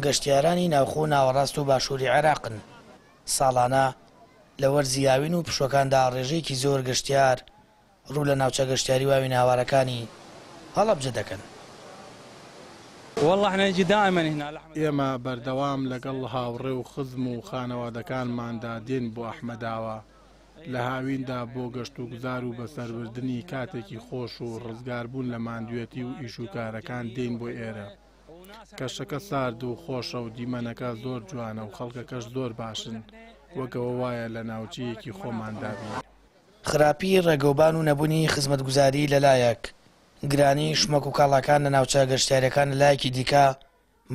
گەشتیارانی ناوخۆ و ناوەڕاست و باشووری عێراقن، ساڵانە لە وەرزی هاوین و پشووەکاندا ڕێژەیەکی زۆر گەشتیار ڕوو لە ناوچە گەشتیاری و ئاویناوارەکانی هەڵەبجە دەکەن. ئێمە بەردەوام لەگەڵ هاوڕێ و خزم و خانەوادەکانماندا دێین بۆ ئەحمەداوا، لە هاویندا بۆ گەشتوگوزار و بەسەربردنی کاتێکی خۆش و ڕزگاربوون لە ماندوێتی و ئیشوکارەکان دێین بۆ ئێرە. کەشەکە سارد و خۆشە و دیمەنەکە زۆر جوانە و خەڵکەکەش زۆر باشن، وەک ئەوە وایە لە ناوچەیەکی خۆماندا بین. خراپی ڕێگەوبان و نەبونی خزمەتگوزاری لەلایەک، گرانی شمەک و کاڵاکان لە ناوچە گەشتیاریەکان لەلایەکی دیکە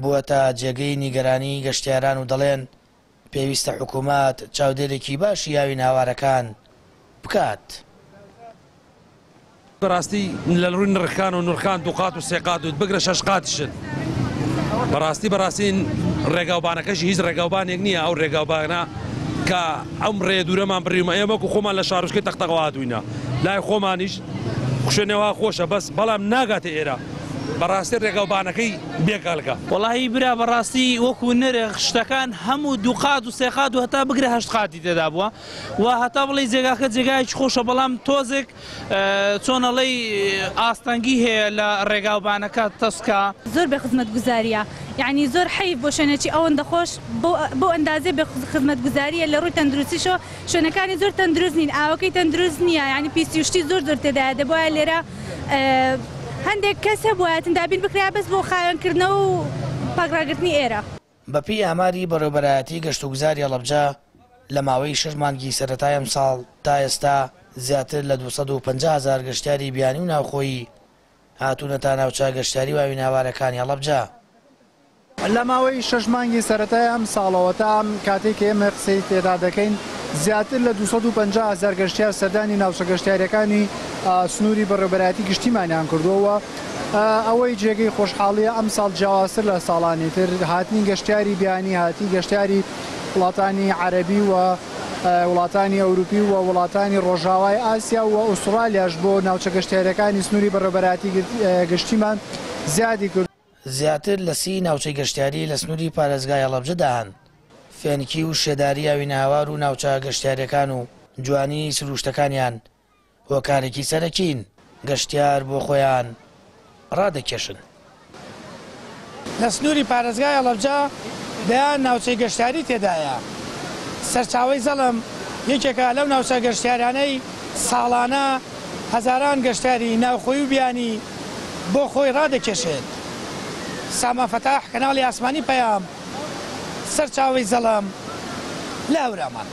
بووەتە جێگەی نیگەرانی گەشتیاران و دەڵێن پێویستە حکومەت چاودێرێکی باشی ئاوینهاوارەکان بکات. بەڕاستی لە ڕووی نرخان و نرخان دووقات و سێقات و بگرە شەش قاتیشن بەڕاستی بەڕاستی ڕێگاوبانەکەشی هیچ ڕێگاوبانێک نییە ئەو ڕێگاوبانە کە ئەم ڕێ دوورەمان بڕیومە ئێمە وەکو خۆمان لە شارۆچکەی تەقتەقەوە هاتووینە لای خۆمانیش شوێنەوە خۆشە بەس بەڵام ناگاتە ئێرە بەڕاستی ڕێگاوبانەکەی بێکەڵکە. وەڵاهی برا بەڕاستی وەکو نرخ شتەکان هەموو دووقات و سێقات و هەتا بگرە هەشت قاتی تێدا بووە و هەتا بڵێی جێگاکە جێگایەکی خۆشە بەڵام تۆزێک چۆن ئەڵێی ئاستەنگی هەیە لە ڕێگاوبانەکە تەسکە. زۆر بێ خزمەتگوزاریە یەعنی زۆر حەیف بۆ شوێنێکی ئەوەندە خۆش بەو ئەندازەی بێ خزمەتگوزاریە لە ڕووی تەندروستیشەوە شوێنەکانی زۆر تەندروست نین ئاوەکەی تەندروست نییە یەعنی پیسی و شتی زۆر زۆر تێدایە دەبوایە لێرە هەندێک کەس هەبوایەتن دابین بکرایە بەس بۆ خاوێنکردنەوە و پاک ڕاگرتنی ئێرە. بەپێی ئاماری بەڕێوەبەرایەتی گەشتوگوزاری هەڵەبجە، لە ماوەی شەش مانگی سەرەتای ئەمساڵ تا ئێستا زیاتر لە 250 هەزار گەشتیاری بیانی و ناوخۆیی هاتوونەتە ناوچە گەشتیاری و ئاویناوارەکانی هەڵەبجە. لە ماوەی شەش مانگی سەرەتای ئەمساڵەوە تا ئەم کاتەی کە ئێمە قسەی تێدا دەکەین زیاتر لە 250 هەزار گەشتیار سەردانی ناوچە گەشتیارییەکانی سنووری بەڕێوەبەرایەتی گشتیمانیان کردووە و ئەوەی جێگەی خۆشحاڵییە ئەمساڵ جیاوازتر لە ساڵانی تر هاتنی گەشتیاری بیانی، هاتنی گەشتیاری وڵاتانی عەرەبی و وڵاتانی ئەوروپی و وڵاتانی ڕۆژاوای ئاسیا و ئوستڕالیاش بۆ ناوچە گەشتیارییەکانی سنووری بەڕێوەبەرایەتی گشتیمان زیادی کرد. زیاتر لە سی ناوچەی گەشتیاری لە سنووری پارێزگای هەڵەبجەدا هەن، فێنکی و شێداری ئاوینەهەوار و ناوچە گەشتیارییەکان و جوانیی سرووشتەکانیان هۆکارێکی سەرەکین گەشتیار بۆ خۆیان ڕادەکێشن. لە سنووری پارێزگای هەڵەبجە دەیان ناوچەی گەشتیاری تێدایە، سەرچاوەی زەڵم یەکێکە لەو ناوچە گەشتیارانەی ساڵانە هەزاران گەشتیاری ناوخۆیی و بیانی بۆ خۆی ڕادەکێشێت. سامان فەتاح، کەناڵی ئاسمانی پەیام، سەرچاوەی زەڵم لە هەورامان.